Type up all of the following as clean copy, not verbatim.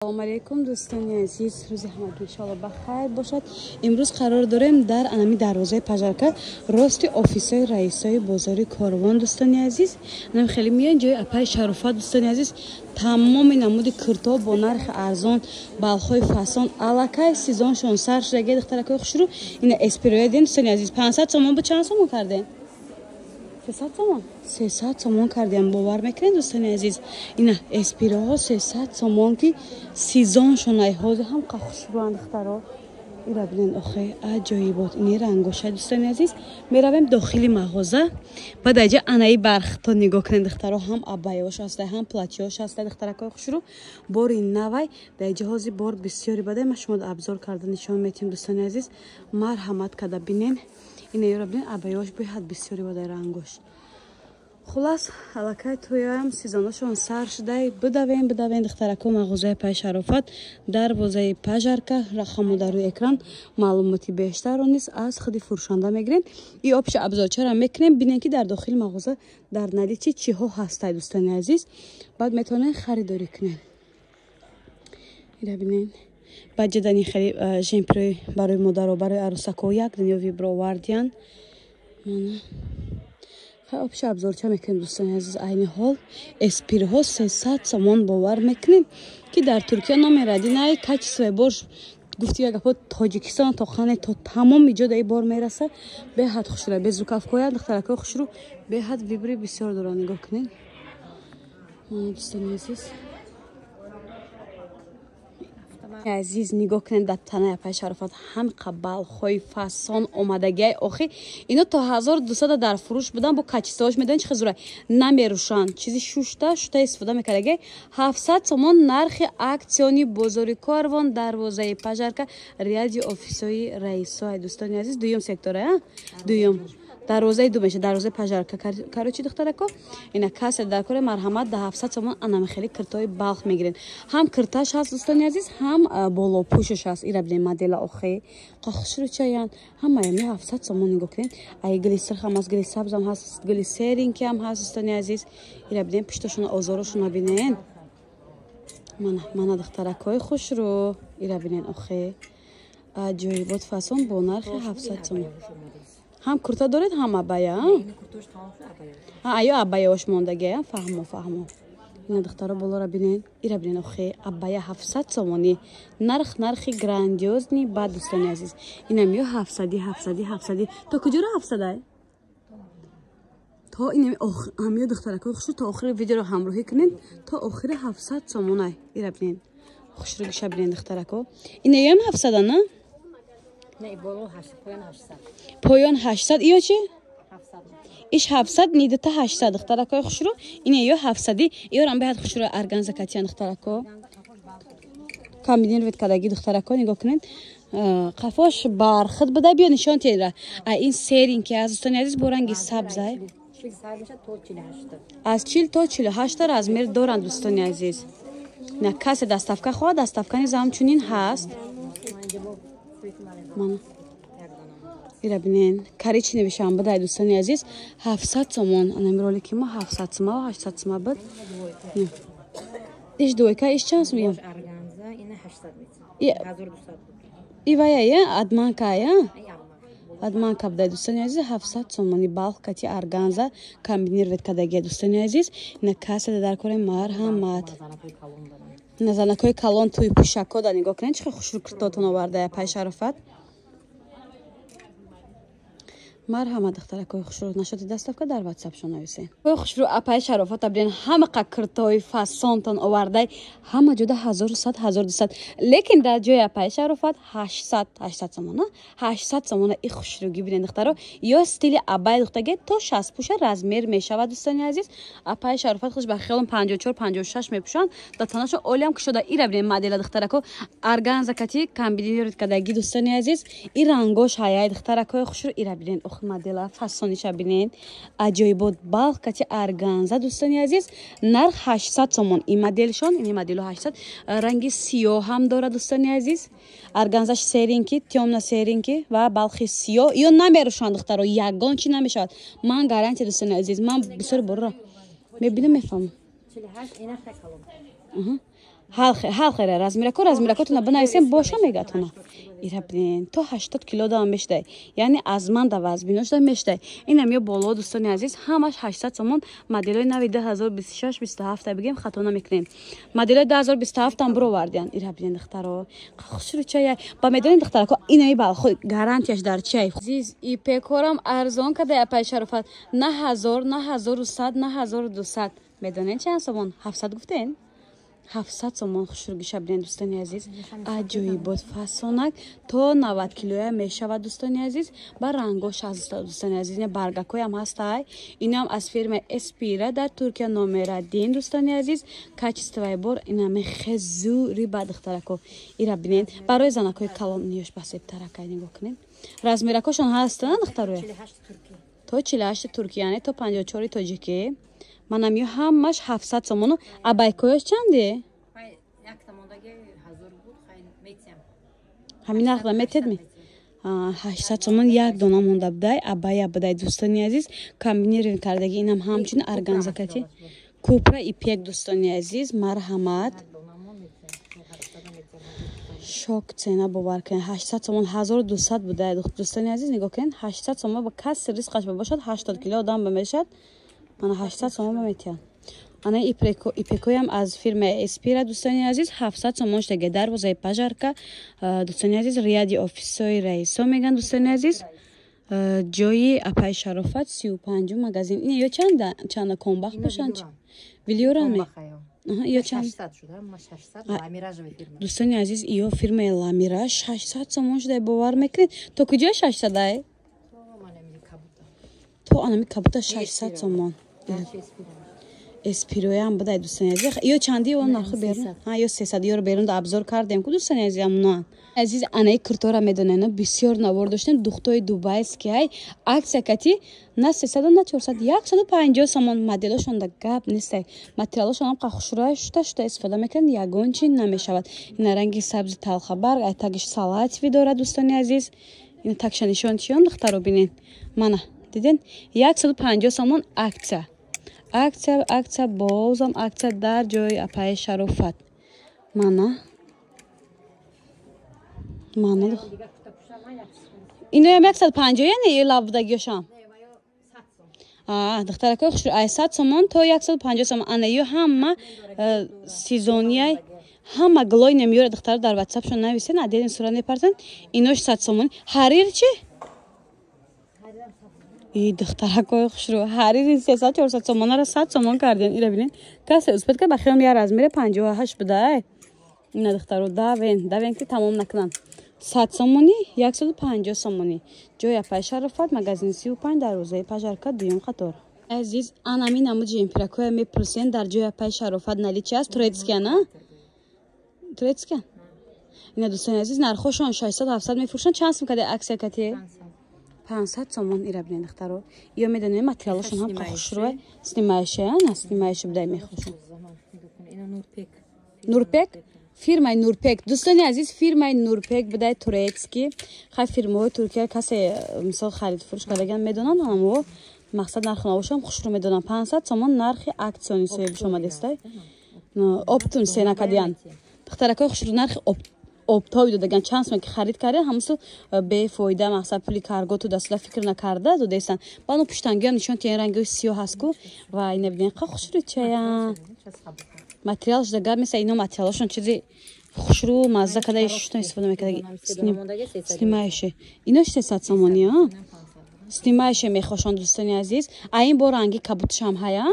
Салом алейкум, дӯстони азиз, рӯзи ҳамагӣ иншоалло ба хайр бошад. Имрӯз қарор дорем дар анами дарвозаи Пажарка, рости офисҳои раисои бозори Корвон, дӯстони азиз. Анами хеле меоян ҷои апаи Шарофат, дӯстони азиз. Тамоми намуди киртҳо бо нархи арзон, балхҳои фасон, аллакай сезоншон сар шудаги, духтаракои хушрӯ. Ина эспироя дем, дӯстони азиз, 500 сомон бу чанд сомон кардем? 300 сомон, 300 сомон кардем, бовар мекунед, дӯстони азиз? Ина эспираҳо 300 сомон, ки сезоншон ай ҳозир ҳам қа хушрӯанд, духтаро. Ира бинед, охе, аҷоибот, ини рангоша, дӯстони азиз. Меравем дохили мағоза, баъд аҷа анаи бархто нигоҳ кунед, духтаро, ҳам абайош ҳаста, ҳам платьёш ҳаста, духтаракои хушрӯ, бори навай. Дар иҷа ҳозир бор бисёри бадай, ма шумо обзор карда нишон метиҳем, дӯстони азиз. Марҳамат карда бинен. Ина ёра бинед, абайош беҳад бисёри бадай, рангош. Хулас, аллакай тоям сезоношон сар шудай. Бидавем, бидавем, духтарако, мағозаи пай Шарофат, дарвозаи Пажарка, рақаму дар рӯи экран. Маълумоти бештарро низ аз худи фурӯшанда мегирем. И общий обзорчара мекунем, бинем, ки дар дохили мағоза дар наличии чиҳо ҳастай, дӯстони азиз. Баъд метавонем харидорӣ кунем. Ира бинен, баъд ҷидани хеле жемпирои барои модаро, барои арӯсако як дунё выбор овардиян. Мана, хай, общий обзорча мекунем, дӯстони азиз. Айни ҳол эспирҳо 300 сомон, бовар мекунем, ки дар Туркия номер один ай качествои бор. Гуфти як гапо, Тоҷикистон то хане, то тамоми ҷо даи бор мераса. Беҳад хушрӯ, безрукавкоя, духтаракои хушрӯ, беҳад выбори бисёр доранд, нигоҳ кунед. Мана, дӯстони азиз, нигоҳ кунед, дар танаи апаи Шарофат ҳамқа балхҳои фасон омадагиай. Охи, ино то 1200 дар фурӯш будан, бо качествош медонед чӣ хезура намерӯшанд, чизи шушта шута истифода мекардагиай. 700 сомон нархи акционный бозори Корвон, дарвозаи Пажарка, ряди офисҳои раисоай, дӯстони азиз. Дуюм сектора, дуюм дарвозаи ду меша, дарвозаи Пажарка. Короче, духтарако, ина касе дар кори, марҳамат, да 700 сомон анами хеле киртои балх мегирен. Ҳам кирташ ҳаст, дӯстони азиз, ҳам болопӯшаш ҳаст. Ира бинен, модела, охе, хушрӯчаян ҳамаями 700 сомон. Нигоҳ кунед, ай гили сирх ҳам ҳаст, гили сабзам ҳаст, гили серенький ҳам ҳаст, дӯстони азиз. Ира бинен, пушташона, озорошона бинен. Мана, мана, духтаракҳои хушрӯ, ира бинен, охе, аҷоибот, фасон бо нархи 700 сомон. Ҳам курта доред, ҳам абая? Аю абаяош мондагия. Фаҳмо, фаҳмо. Ина, духтаро, болора бинен, ира бинен, охе, абая 700 сомонӣ, нарх, нархи грандиозный. Баъд, дӯстони азиз, инам ё ҳафтсади, ҳафтсади, ҳафтсади. То куҷоро ҳафтсадай? То инами ҳамё, духтаракои хушрӯ, то охири видеоро ҳамроҳӣ кунед, то охири 700 сомонай. Ира бинен, хушрӯгиша бинен, духтарако. Инаём ҳафтсада, на? Поён 800. Иё чи? Иш 700, нидата 800, духтаракои хушрӯ. Ина ё ҳафтсади, иёрам беҳад хушрӯ, органза катиян, духтарако, комбинировать кадаги. Духтарако, нигоҳ кунед, қафош бархит буда. Биё, нишон тера. А ин серенький аз, дӯстони азиз, бо ранги сабзай, аз 40 то 48 размер доранд, дӯстони азиз. На касе доставка хоҳад, доставка низ ҳамчунин ҳаст. Мана, ира бинен, коричневый шам будай, дӯстони азиз, 700 сомон. Анами ролики мо 700 сума ва 800 сума буд. Иш двойка, иш чанд сум? Ивая адманка, я адманка будай, дӯстони азиз, 700 сомони, балх кати органза комбинировать кадагия, дӯстони азиз. Ина касе дар кори, марҳамат. Ина занакҳои калон, тӯи пӯшакҳо да нигоҳ кунед, чӣ хушрӯ киртотон овардая пай Шарофат. Марҳамат, духтаракҳои хушрӯ, нашоти доставка дар ватсапшон нависен. Хушрӯ, апаи Шарофата бинен, ҳамақа киртои фасонтон овардай. Ҳама ҷода 1100, 1200, лекин дар ҷои апаи Шарофат 800, 800 сомона, 800 сомона. И хушрӯгӣ бинен, духтаро, ё стили абай духтаге, то 60 пӯша размер мешавад, дӯстони азиз. Апаи Шарофат хуш ба хиёлам 54, 56 мепӯшанд, да танаша олиам кушода. Ира бинен, модела, духтарако, органза кати комбинировать кадаги, дӯстони азиз. И рангош ҳаяй, духтаракҳои хушрӯ. Ира бинен, ох, модела фасониша бинен, аҷоибот, балх кати органза, дӯстони азиз, нарх 800 сомон. Ин моделшон, ини моделу 800, ранги сиёҳ ҳам дорад, дӯстони азиз. Органзаш серенький, тёмно серенький ва балхи сиёҳ. Ё намерӯшанд, духтаро, ягон чи намешавад, ман гарантия, дӯстони азиз. Ман бисёр борро мебинам, мефаҳмам. Ҳал хера размерако размеракотона бинависем боша мегатона. Ира бинен то 80 кило дам мешдай. Яъне аз ман да вазбинош да мешдай. Инам ё боло дӯстони азиз ҳамаш 800 сомон моделои нави 2026 27 бигем хато намекунем. Моделои 2027 ам бировардиян. Ира бинен духтаро. Хушрӯчая. Ба медонед духтарако инаи балхо гарантияш дар чиай? Азиз ипекорам арзон када апай Шарофат. На 1000, на 1100, на 1200. Медонед чанд сомон? 700 гуфтен? 700 сомон хушрӯгиша бинед дӯстони азиз. Аҷоибот фасонак то 90 килоя мешавад дӯстони азиз. Ба рангош ҳаст дӯстони азиз. Ина баргакоям ҳастай. Инам аз фирмаи Эспира дар Туркия номер 1 дӯстони азиз. Качествои бор инаме хезури ба духтарако. Ира бинед барои занакои калон ниёш басебтаракай нигоҳ кунед. Размеракошон ҳастанд духтароя? То 48 турки, яъне то 54 тоҷикӣ. Манам ё ҳамаш 700 сомону. Абайкояш чанде? Ҳамин нархда метедми? 800 сомон як дона монда будай, абая будай дӯстони азиз. Комбинирован кардаги инам ҳамчунин органзакати. Купра ипек дӯстони азиз, марҳамат. Шок цена бовар кунед. 800 сомон 1200 будай дӯстони азиз, нигоҳ кунед. 800 сомон ба каси ризқаш бошад 80 кило одам ба мешад. Мана 800 сомон ба метиҳанд. Ана ипекоям аз фирмаи Эспира дӯстони азиз 700 сомон шудаги дарвозаи Пажарка дӯстони азиз рияди офисои раисо меган дӯстони азиз. Ҷои апай Шарофат 35 магазин. Ин ё чанда комбах бошанд? Вилюраме? Ё чанд? Дӯстони азиз, ё фирмаи Ламира 600 сомон шуда бовар мекунед? То куҷо 600 ай? То анами кабута 600 сомон. Эспироям будай дӯстони азиз. Ё чанди он нархи берун? Ҳа, ё 300 ёро берун да абзор кардем ку дӯстони азиз амнуан. Азиз анаи куртора медонед, бисёр навор доштем духтои дубайский ай аксия кати на 300 на 400 150 сомон моделошон да гап нестай. Материалошон ҳам хушрӯя шута шута истифода мекунанд, ягон чи намешавад. Ина ранги сабзи талхабарг, ай тагиш салатви дорад дӯстони азиз. Ина такша нишон чиён духтаро бинед. Мана диден 150 сомон аксия. Аксия, аксия, бозам аксия дар ҷои апаи Шарофат. Мана. Мана. Иноям 150 яъне ё лабдагиёшам? Духтаракои хушрӯ, ай 100 сомон то 150 сомон. Ана ё ҳама сезонияй, ҳама глой намеёра духтаро дар ватсапшон нависен, отдельно сурат мепартанд. Инош 100 сомон. Ҳарир чи? И духтаракои хушрӯ, ҳарири 300-400 сомонара 100 сомон кардем. Ира бинед, касе успед кард, ба хиём я размере 58 будай. Ина духтаро давен, давен ки тамом накунанд. 100 сомонӣ, 150 сомонӣ. Ҷои апаи Шарофат, магазин 35, дарвозаи Пажарка, дуюм қатор. Азиз, анами намуд жемпиракоя мепурсен дар ҷои апаи Шарофат наличи аст? Турецкия, на? Турецкия? Ина дӯстони азиз, нархошон 600-700 мефурӯшанд. Чанд сум каде аксия кати? 500 сомон ира бинед духтаро. Ё медонед материалошон ҳам хушрӯй. Снимаеше, на снимаеше будай мехӯшам. Нурпек? Фирмаи Нурпек. Дӯстони азиз, фирмаи Нурпек будай турецкий. Хай фирмаҳои Туркия касе мисол харид фурӯш кардаган медонанд, ҳамо мақсад нархи навошам хушрӯ медонанд. 500 сомон нархи акциони соҳибш омадестай. Оптум сена кадиян. Духтаракои хушрӯ нархи обтоби додаган. Чанд сум ки харид кардем, ҳамсу бефоида мақсад пули карго ту дастла фикр накарда додестан. Баъд пуштангиам нишон тиен ранги сиёҳ ҳаст ку ва ина бинен қа хушрӯ чая. Материалш да гап меса ино материалошон чизи хушрӯ мазза када шута истифода мекардаги. Снимаеше. Ино 600 сомонӣ, а? Снимаеше мехошон дӯстони азиз. А ин бо ранги кабутшам ҳая?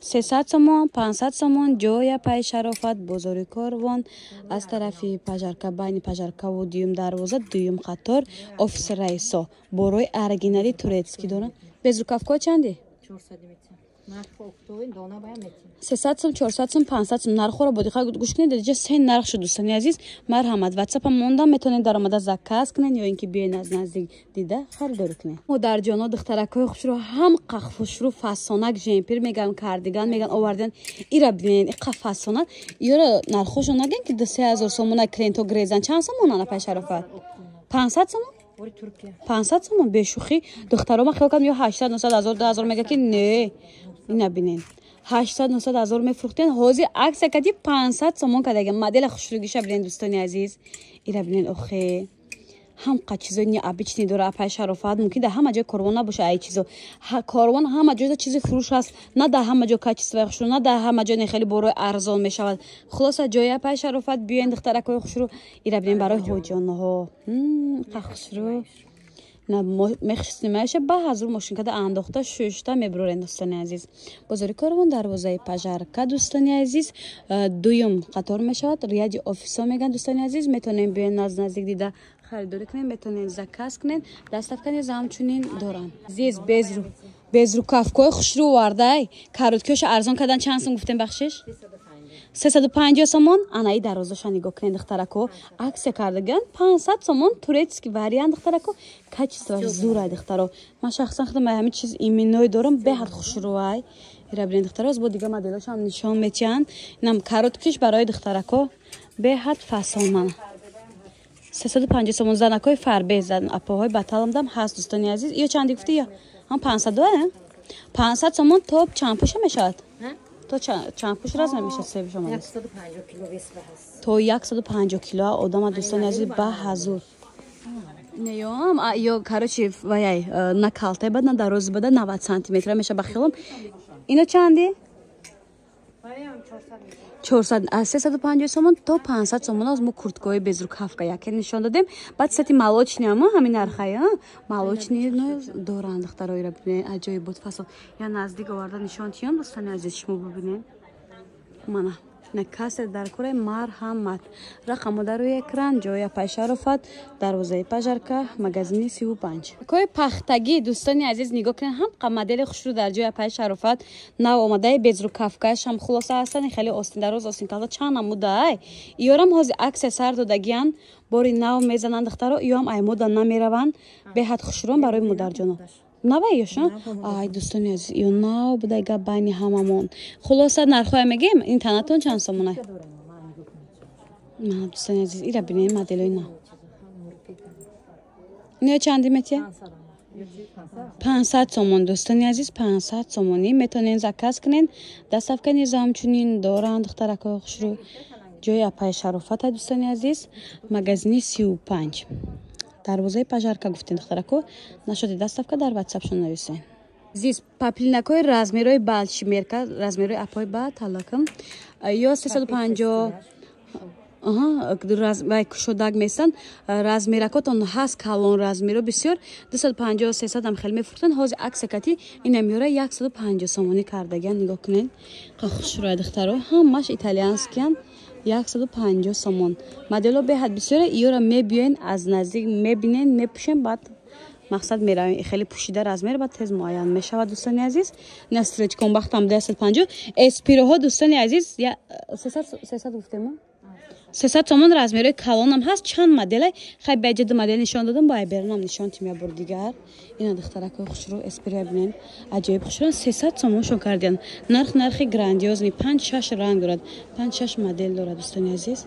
300 сомон, 500 сомон ҷоя пай Шарофат, бозори Корвон, аз тарафи Пажарка, байни Пажаркаву дуюм дарвоза, дуюм қатор, офиси раисо. Борои оригинали турецкий доранд. Безрукавко чанди? 300 сом, 400 сом, 500 сом. Нархҳоро бо диққат гӯш кунед, дар ҷа се нарх шуд дӯстони азиз. Марҳамат, ватсапам мондам, метавонед даромада заказ кунед ё ин ки биёед аз наздик дида харидорӣ кунед. Модарҷоно, духтаракҳои хушрӯ ҳам хушрӯ фасонак жемпир меган, кардиган меган, овардан. Ира бинед, иқа фасонак. Ёра нархҳошон наган ки 3000 сомона клиентҳо грезан. Чанд сомона апай Шарофат? 500 сомон? 500 сомон бешӯхӣ. Духтаро ман хиёл кардам ё 800, 900, 1000, 2000 мега ки не. Ина бинед. 800-900 ҳазор мефурӯхтен, ҳозир акция кади 500 сомон кардаган. Модела хушрӯгиша бинен, дӯстони азиз, ира бинен. Охе, ҳам қа чизои необычный дора апай Шарофат. Мумкин дар ҳама ҷой Корвон набоша ай чизо. Корвон ҳама ҷойда чизи фурӯш ҳаст, на дар ҳама ҷо качествои хушрӯ, на дар ҳама ҷо хеле борои арзон мешавад. Хулоса, ҷои апай Шарофат биёен, духтаракҳои хушрӯ. Ира бинен, барои ҳоҷонаҳо қа хушрӯ мехшиснимаша ба ҳазур мошинкада андохта, шушта мебурорен, дӯстони азиз. Бозори Корвон, дарвозаи Пажарка, дӯстони азиз, дуюм қатор мешавад, ряди офисо меган, дӯстони азиз. Метавонем биёен, наз наздик дида харидорӣ кунем, метавонем заказ кунем, доставка низ ҳамчунин доранд. Азиз, безрукавкои хушрӯ овардай, короткиёша арзон кардан. Чанд сум гуфтем, бахшиш? 350 сомон. Анаи дарозаша нигоҳ кунед, духтарако, акция кардаган 500 сомон, турецкий вариант, духтарако, качествоаш зурай, духтаро. Ман шахсан худам ҳамин чиз именной дорам, беҳад хушрӯай. Ира бинед, духтаро, бо дига моделошам нишон метиҳанд. Инам короткиш барои духтарако беҳад фасон, мана, 350 сомон. Занакҳои фарбе, апоҳои баталамдам ҳаст, дӯстони азиз. Ё чанди гуфти? Ё ҳам 500, 500 сомон. То чанд пуша мешавад? То чанд пуш размер мешавад? Себ шумо то 150 кило одама, дӯстони азиз, ба ҳазур неём. Ё, короче, ваяй на калтай бад, на дарози бада, 90 сантиметра меша ба хилом. Ино чанди? 400, аз 350 сомон то 500 сомон. Аз мо курткаҳои безрукавка яке нишон додем, баъд сети молочный ама ҳамин нархая молочный доранд, духтароира бибинед, аҷоибот фасон. Я наздик оварда нишон тиём, дӯстони азиз, шумо бибинед. Мана, на касе дар кораи, марҳамат, рақамо дар рӯи экран. Ҷои апай Шарофат, дарвозаи Пажарка, магазини 35. Кои пахтагӣ, дӯстони азиз, нигоҳ кунед, ҳам қа модели хушрӯ дар ҷои апай Шарофат нав омадаи, безрукавкаашам хулоса ҳастани, хеле остиндароз, остинкалта, чанд намудаай. Иёрам ҳозир акция сар додагиян, бори нав мезананд, духтаро. Иёам ай мода намераванд, беҳад хушрӯам барои модарҷоно. Навай ёшон, ай дӯстони азиз, ё нав будай, гап байни ҳамамон. Хулоса, нархҳоя мегем. Ин танатон чанд сомонай? Дӯстони азиз, ира бинем, моделои нав. Ино чанди метия? 500 сомон, дӯстони азиз, 500 сомонӣ. Метавонед заказ кунед, доставка низ ҳамчунин доранд, духтаракҳои хушрӯ. Ҷои апаи Шарофата, дӯстони азиз, магазини 35, дарвозаи Пажарка гуфтем, духтарако. Нашоди доставка дар ватсапшон нависен. Зиз паплинакҳои размерҳои балшимерка, размерҳои апои ба талакам ё 350 вай кушодак местанд, размеракотон ҳаст, калон размеро бисёр 250, 300 ам хеле мефурӯхтанд. Ҳозир акция кати ина меёра 150 сомонӣ кардагиан. Нигоҳ кунед, хушрӯя, духтаро, ҳамаш итальянскиян, 150 сомон. Модело беҳад бисёре. Иёра мебиёен, аз наздик мебинен, мепӯшем, баъд мақсад меравем. Хеле пӯшида размер баъд тез муайян мешавад, дӯстони азиз. Ина стречкон бахтам 250. Эспироҳо, дӯстони азиз, 300 гуфтем, 300 сомон. Размерҳои калонам ҳаст, чанд моделай. Хай, баҷа ду модел нишон додам, бо айберонам нишон тим я бор дигар. Ина, духтаракҳои хушрӯ, эспироя бинен, аҷоиб хушрӯ, 300 сомоншон кардиан. Нарх нархи грандиозный, панҷ шаш ранг дорад, панҷ шаш модел дорад, дӯстони азиз.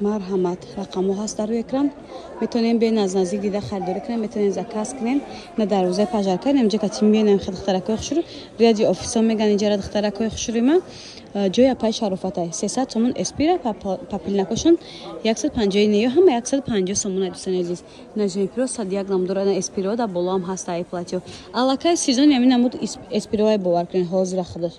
Марҳамат, рақамҳо ҳаст дар рӯи экран. Метавонем биёен, аз наздик дида харидорӣ кунем, метавонем заказ кунем. На дарвозаи Пажарка инҷа кати мебинем, духтаракҳои хушрӯ, ряди офисо меган инҷара, духтаракҳои хушрӯи. Ҷои апаи Шарофатай, 300 сомон эспира, папилинакошон 150 не, ё ҳама 150 сомон, дӯстони азиз. Нажемпиро 101 нам дора, эспиро дар болоам ҳаст. Ай платьё аллакай сезони ҳамин намуд эспироай, бовар кунед, ҳозира худаш.